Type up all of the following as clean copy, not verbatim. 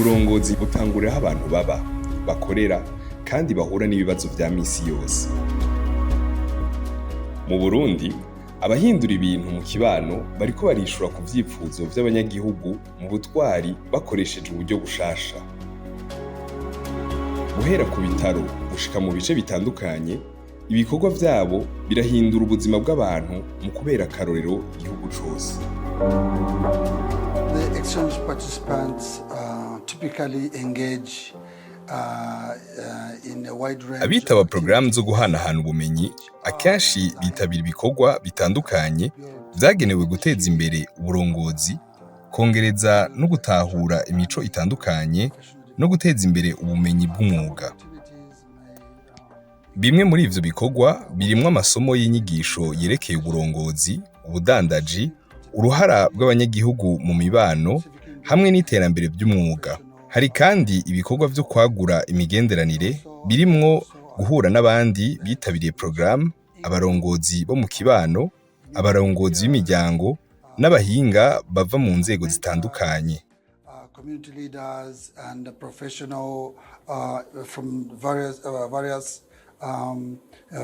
Uburongozi butanguriraho abantu baba, bakorera kandi bahura n'ibibazo vya misi yose. Mu Burundi, abahindura ibintu mu kibano bariko barishura ku vyipfuzo vy'abanyagihugu mu butwari bakoresheje uburyo bushasha. Guhera ku bitaro gushika mu bice bitandukanye, ibikorwa vyabo birahindura ubuzima bw'abantu mu kubera akarorero igihugu cose. The exchange participants typically engage in a wide range Abitaba of porogaramu zo guhanahana ubumenyi akenshi bitabira ibikorwa bitandukanye vyagenewe guteza imbere uburongozi, kongereza no gutahura imico itandukanye no guteza imbere ubumenyi bw'umwuga. Bimwe muri ivyo bikorwa birimwo amasomo y'inyigisho yerekeye uburongozi, ubudandaji, uruhara rw'abanyagihugu mu mibano hamwe n'iterambere ry'umwuga. Hari kandi ibikorwa vyo kwagura imigenderanire birimwo guhura n'abandi bitabiriye porogaramu, abarongozi bo mu kibano, abarongozi b'imiryango n'abahinga bava mu nzego zitandukanye. Community leaders and professional from various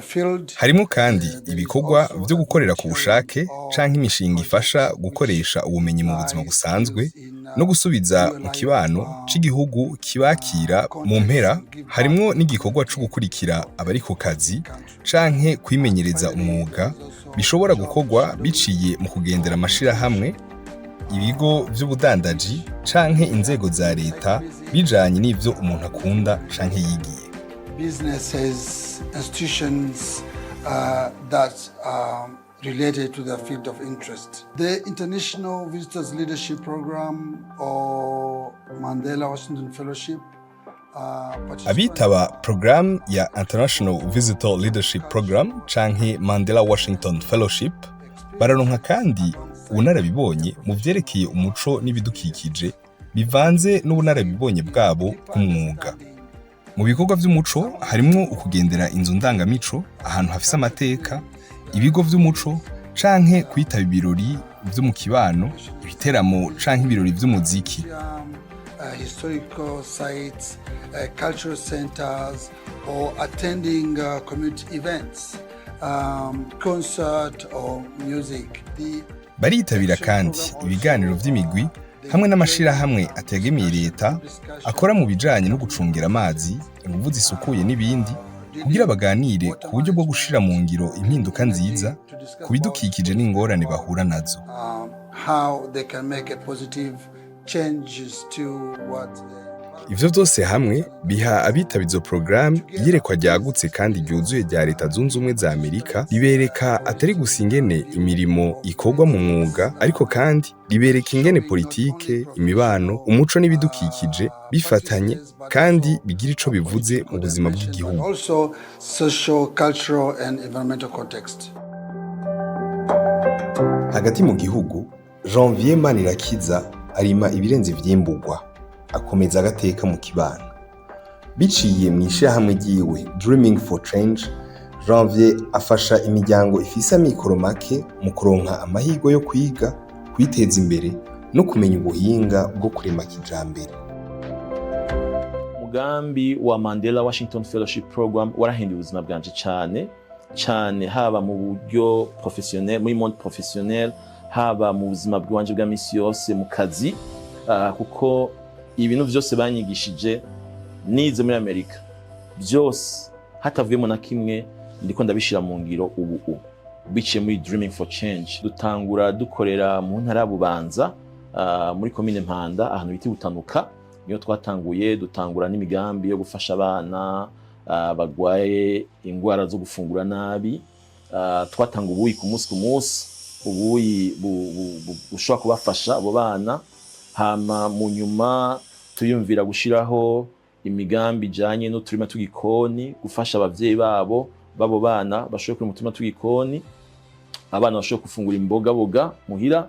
field. Harimwo kandi ibikorwa vyo gukorera ku bushake canke imishinga ifasha gukoresha ubumenyi mu buzima busanzwe no gusubiza mu kibano c'igihugu kibakira. Mu mpera, harimwo n'igikorwa co gukurikira abari ku kazi canke kwimenyereza umwuga bishobora gukorwa biciye mu kugendera amashirahamwe, ibigo vy'ubudandaji canke inzego za leta, bijanye n'ivyo umuntu akunda canke yigiye. Businesses, institutions that are related to their field of interest. The International Visitors Leadership Program or Mandela Washington Fellowship. Abitaba programme ya International Visitor Leadership Program canke Mandela Washington Fellowship bararonka kandi ubunararibonye mu vyerekeye umuco n'ibidukikije bivanze n'ubunararibonye bwabo bw'umwuga. Mu bikorwa vy'umuco harimwo ukugendera inzu ndangamico, ahantu hafise amateka, ibigo vy'umuco canke kwitaba ibirori vyo mu kibano, ibiteramo canke ibirori vy'umuziki. Historical sites, cultural centers, or attending community events, concert or music. The Baritabira kandi ibiganiro vy'imigwi hamwe n'amashirahamwe ategemiye leta akora mu bijanye no gucungira amazi, inguvu zisukuye n'ibindi, kugira baganire ku buryo bwo gushira mu ngiro impinduka nziza ku bidukikije n'ingorane bahura nazo. How they can make a positive changes to what Ivyo vyose hamwe biha abitaba izo porogaramu iyerekwa ryagutse kandi ryuzuye rya Leta Zunze Ubumwe za Amerika, ribereka atari gusa ingene imirimo ikorwa mu mwuga, ariko kandi ribereka ingene politike, imibano, umuco n'ibidukikije bifatanye kandi bigira ico bivuze mu buzima bw'igihugu. Also social, cultural and environmental context. Hagati mu gihugu, Janvier Manirakiza arima ibirenze ivyimburwa, akomeza agateka mu kibano. Biciye mu ishirahamwe ryiwe Dreaming for Change, Janvier afasha imiryango ifise amikoro make mu kuronka amahirwe yo kwiga, kwiteza imbere no kumenya ubuhinga bwo kurima kijambere. Umugambi wa Mandela Washington Fellowship Program warahinduye ubuzima bwanje cyane cyane, haba mu buryo professionnel, muri monde professionnel, haba mu buzima bwanje bwa misi yose mu kazi, kuko ibintu byose banyigishije nize muri Amerika byose, hatavuyemo na kimwe, ndiko ndabishira mu ngiro ubu biciye muri Dreaming for Change. Dutangura dukorera mu ntara ya Bubanza, muri komine Mpanda, ahantu bita Butanuka, niyo twatanguye. Dutangura n'imigambi yo gufasha abana bagwaye ingwara zo gufungura nabi. Twatanga ubuyi ku munsi ku munsi, ubuyi bushobora kubafasha abo bana. Hama mu nyuma tuyumvira gushiraho imigambi ijanye n'uturima tw'igikoni, gufasha abavyeyi babo babo bana bashobore kurima uturima tw'igikoni, abana bashobore gufungura imboga boga muhira.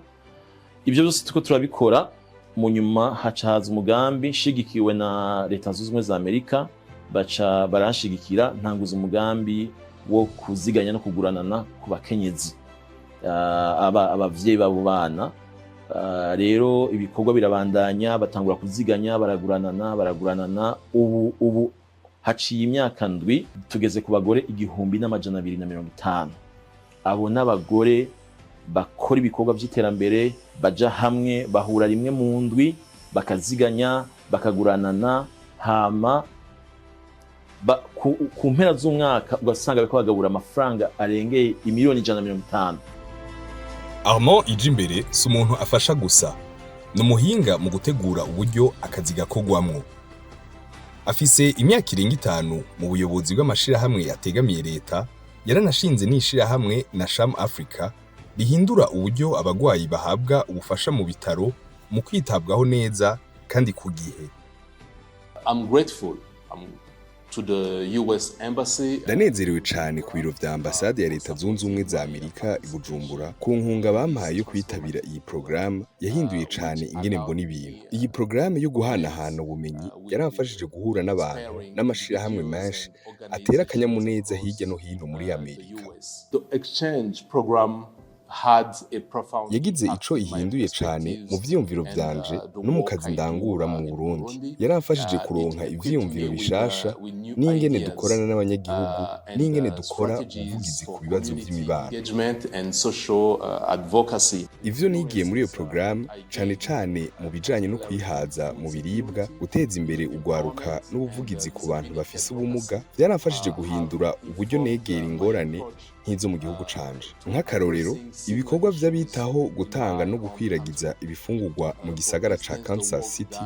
Ibyo byose turiko turabikora. Mu nyuma haca haza umugambi nshigikiwe na Leta Zunze Ubumwe za Amerika, baca baranshigikira, ntanguza umugambi wo kuziganya no kuguranana ku bakenyezi, abavyeyi b'abo bana. Rero ibikorwa birabandanya, batangura kuziganya, baraguranana, baraguranana. Ubu haciye imyaka 7, tugeze ku bagore 1250. Abo n'abagore bakora ibikorwa vy'iterambere, baja hamwe, bahura rimwe mu ndwi, bakaziganya, bakaguranana, hama ku mpera z'umwaka ugasanga bariko bagabura amafaranga arengeye imiliyoni 150. Armand Ijimbere si umuntu afasha gusa, ni umuhinga mu gutegura uburyo akazi gakorwamwo. Afise imyaka irenga 5 mu buyobozi bw'amashirahamwe ategamiye leta, yaranashinze n'ishirahamwe na Sham Africa rihindura uburyo abagwayi bahabwa ubufasha mu bitaro mu kwitabwaho neza kandi ku gihe. I'm grateful to the US Embassy. Ndanezerewe cane ku biro vya ambasade ya Leta Zunze Ubumwe za Amerika i Bujumbura ku nkunga bampaye yo kwitabira iyi porogaramu yahinduye cane ingene mbona ibintu. Iyi porogaramu yo guhanahana ubumenyi yaramfashije guhura n'abantu n'amashirahamwe menshi atera akanyamuneza hirya no hino muri Amerika. The exchange program had a profound Yagize ico ihinduye cane mu vyiyumviro vyanje no mu kazi ndangura mu Burundi. Yaramfashije kuronka ivyiyumviro bishasha n'ingene dukorana n'abanyagihugu n'ingene dukora ubuvugizi ku bibazo vy'imibano. Engagement and social advocacy. Ivyo nigiye muri iyo porogaramu, cane cane mu bijanye no kwihaza mu biribwa, guteza imbere urwaruka n'ubuvugizi ku bantu bafise ubumuga, vyaramfashije guhindura uburyo negera ingorane nk'izo mu gihugu canje. Nk'akarorero, ibikorwa vy'abitaho gutanga no gukwiragiza ibifungurwa mu gisagara ca Kansas City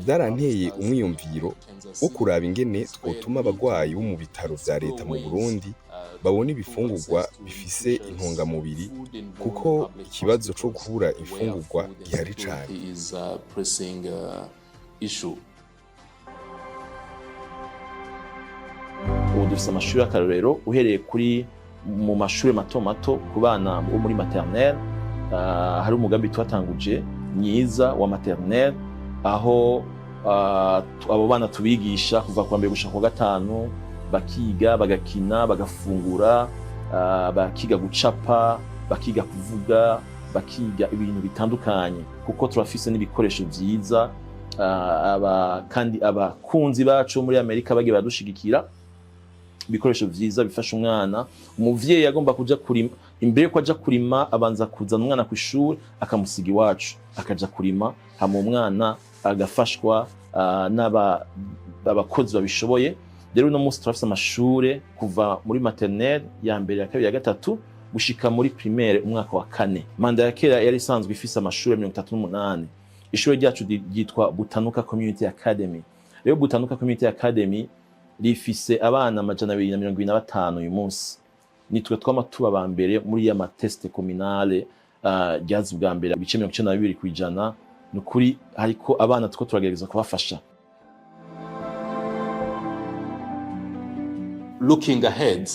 vyaranteye umwiyumviro wo kuraba ingene twotuma abagwayi bo mu bitaro vya leta mu Burundi babona ibifungurwa bifise intungamubiri, kuko ikibazo co kubura imfungurwa gihari cane. Is a pressing issue. Ubu dufise amashuri y'akarorero, uhereye kuri mu mashuri mato mato ku bana bo muri maternelle. Hari umugambi twatanguje mwiza wa maternelle, aho abo bana tubigisha kuva kuwa mbere gushika kuwa gatanu, bakiga, bagakina, bagafungura, bakiga gucapa, bakiga kuvuga, bakiga ibintu bitandukanye, kuko turafise n'ibikoresho vyiza. Kandi abakunzi bacu muri Amerika bagiye baradushigikira ibikoresho vyiza bifasha umwana. Umuvyeyi agomba kuja kurima, imbere yuko aja kurima abanza kuzana umwana ku ishuri, akamusiga iwacu, akaja kurima, hama umwana agafashwa n'aba abakozi babishoboye. Rero uno munsi turafise amashure kuva muri maternelle ya mbere, ya kabiri, ya gatatu, gushika muri primaire umwaka wa kane. Manda ya kera yari isanzwe ifise amashure 38. Ishure ryacu ryitwa Butanuka Community Academy. Rero Butanuka Community Academy rifise abana 225 uyu munsi. Nitwe twama tuba ba mbere muri ya ma tests communales, ryaza ubwa mbere, ibice 92%. Ni ukuri hariko abana tuko turagerageza kubafasha. Looking ahead,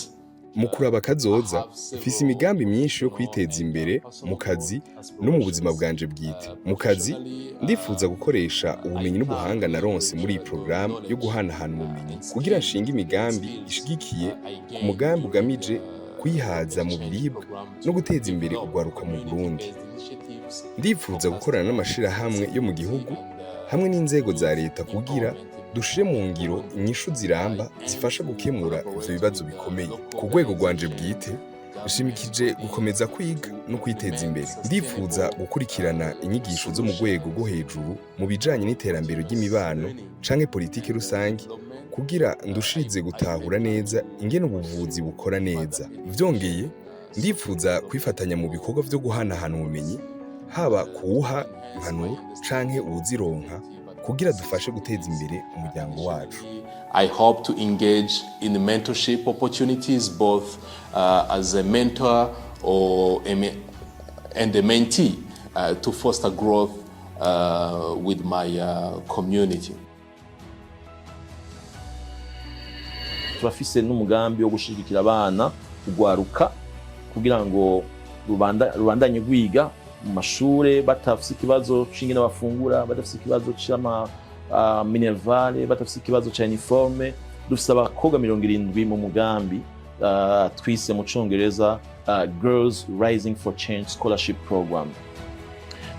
Mu kuraba kazoza, mfise imigambi myinshi yo kwiteza imbere mu kazi no mu buzima bwanje bwite. Mu kazi, ndifuza gukoresha ubumenyi n'ubuhanga naronse muri iyi porogaramu yo guhanahana ubumenyi kugira nshinge imigambi ishigikiye ku mugambi ugamije kwihaza mu biribwa no guteza imbere urwaruka mu Burundi. Ndifuza gukorana n'amashirahamwe yo mu gihugu hamwe n'inzego za leta kugira dushire mu ngiro inyishu ziramba zifasha gukemura ivyo bibazo bikomeye. Ku rwego rwanje bwite, nshimikije gukomeza kwiga no kwiteza imbere. Ndifuza gukurikirana inyigisho zo mu rwego rwo hejuru mu bijanye n'iterambere ry'imibano canke politike rusange, kugira ndushirize gutahura neza ingene ubuvuzi bukora neza. Vyongeye, ndifuza kwifatanya mu bikorwa vyo guhanahana ubumenyi, haba kuwuha impanuro canke uwuzironka, kugira dufashe guteza imbere umuryango wacu. I hope to engage in mentorship opportunities, both as a mentor and a mentee, to foster growth with my community. Turafise n'umugambi wo gushigikira abana, kugwaruka, kugira ngo rubandanye rwiga mu mashure batafise ikibazo c'ingene bafungura, badafise ikibazo c'ama minerval, badafise ikibazo ca uniforme. Dufise abakobwa 70 mu mugambi twise mu Congereza Girls Rising for Change Scholarship Program.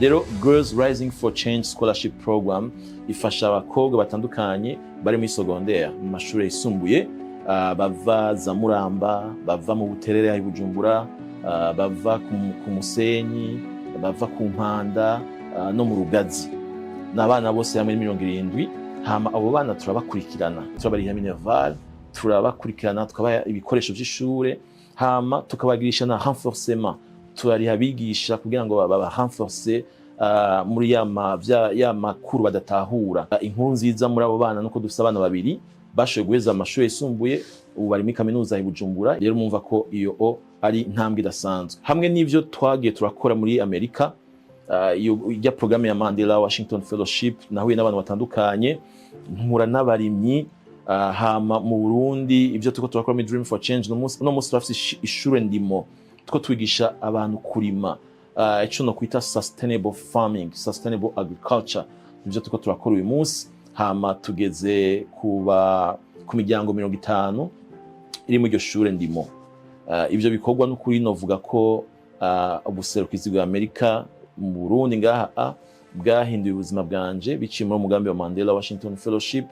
Rero Girls Rising for Change Scholarship Program ifasha abakobwa batandukanye bari muri secondaire, mu mashuri yisumbuye, bava za Muramba, bava mu Buterere i Bujumbura, bava ku Musenyi, bava ku Mpanda no mu Rugazi. Ni abana bose hamwe 70. Hama abo bana turabakurikirana, turabarihira minerval, turabakurikirana, tukabaha ibikoresho vy'ishure, hama tukabagirisha na renforcement, turariha abigisha kugira ngo baba renforce muri ya makuru badatahura. Inkuru nziza muri abo bana nuko dufise abana babiri bashoboye guheza amashuri yisumbuye, ubu bari muri kaminuza i Bujumbura. Rero mumva ko iyo o ari intambwe idasanzwe. Hamwe n'ivyo twagiye turakora muri Amerika, iyo ijya programme ya Mandela Washington Fellowship, nahuye n'abantu batandukanye, mpura n'abarimyi. Hama mu Burundi ivyo turiko turakora muri Dream for Change, no munsi turafise ishure ndimo two twigisha abantu kurima, ico no kwita sustainable farming, sustainable agriculture, nivyo turiko turakora uyu munsi. Hama tugeze kuba ku miryango 50 iri muri iryo shure ndimo. Ivyo bikorwa n'ukuri novuga ko ubuserukizi bwa Amerika mu Burundi ngaha bwahinduye ubuzima bwanje biciye muri umugambi wa Mandela Washington Fellowship.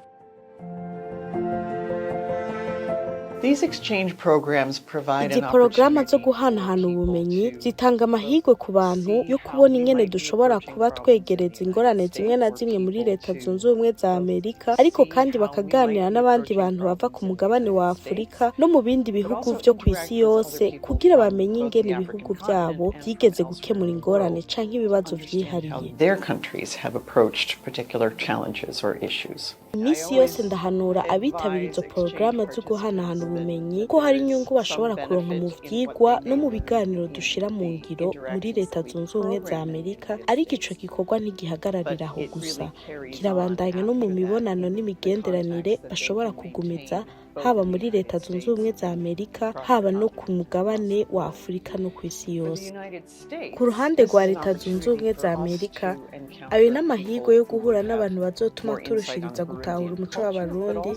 These exchange programs provide Izi an porogaramu zo opportunity guhanahana for people ubumenyi to zitanga amahirwe ku bantu see yo how kubona we ingene might be dushobora approaching kuba problems twegereza in the ingorane United zimwe na States, zimwe for muri people Leta to Zunze Ubumwe za Amerika, ariko see kandi how we bakaganira might be n'abandi approaching bantu bava ku problems in the mugabane wa United Afurika States, no mu bindi but bihugu also vyo ku isi interact with other yose people kugira from bamenye both the ingene African ibihugu vyabo continent and from vyigeze elsewhere gukemura in the ingorane world canke to ibibazo understand how vyihariye. their countries have approached particular challenges or issues. Iminsi yose ndahanura abitabira izo porogaramu zo guhanahana ubumenyi ko hari inyungu bashobora kuronka mu vyigwa no mu biganiro dushira mu ngiro muri Leta Zunze Ubumwe za Amerika, ariko ico gikorwa ntigihagararira aho gusa, kirabandanya no mu mibonano n'imigenderanire bashobora kugumiza haba muri Leta Zunze Ubumwe za Amerika, haba no ku mugabane wa Afurika no ku isi yose. Ku ruhande rwa Leta Zunze Ubumwe za Amerika, ayo n'amahirwe yo guhura n'abantu bazotuma turushiriza gutahura umuco w'Abarundi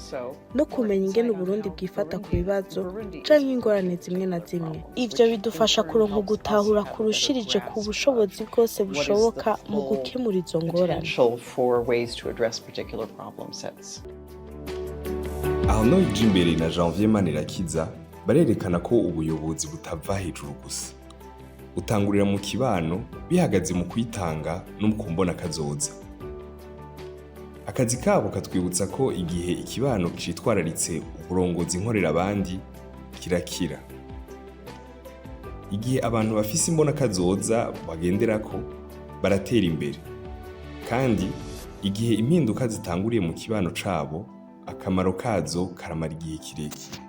no kumenya ingene Uburundi bwifata ku bibazo canke ingorane zimwe na zimwe. Ivyo bidufasha kuronka ugutahura kurushirije ku bushobozi bwose bushoboka mu gukemura izo ngorane. Potential for ways to address particular problem sets. Arnaud Ijimbere na Janvier Manirakiza barerekana ko ubuyobozi butava hejuru gusa, butangurira mu kibano, bihagaze mu kwitanga no mu kumbona kazoza. Akazi kabo katwibutsa ko igihe ikibano citwararitse uburongozi nkorera abandi, kirakira. Igihe abantu bafise imbona kazoza bagenderako, baratera imbere. Kandi igihe impinduka zitanguriye mu kibano cabo, akamaro kazo karamara igihe kirekire.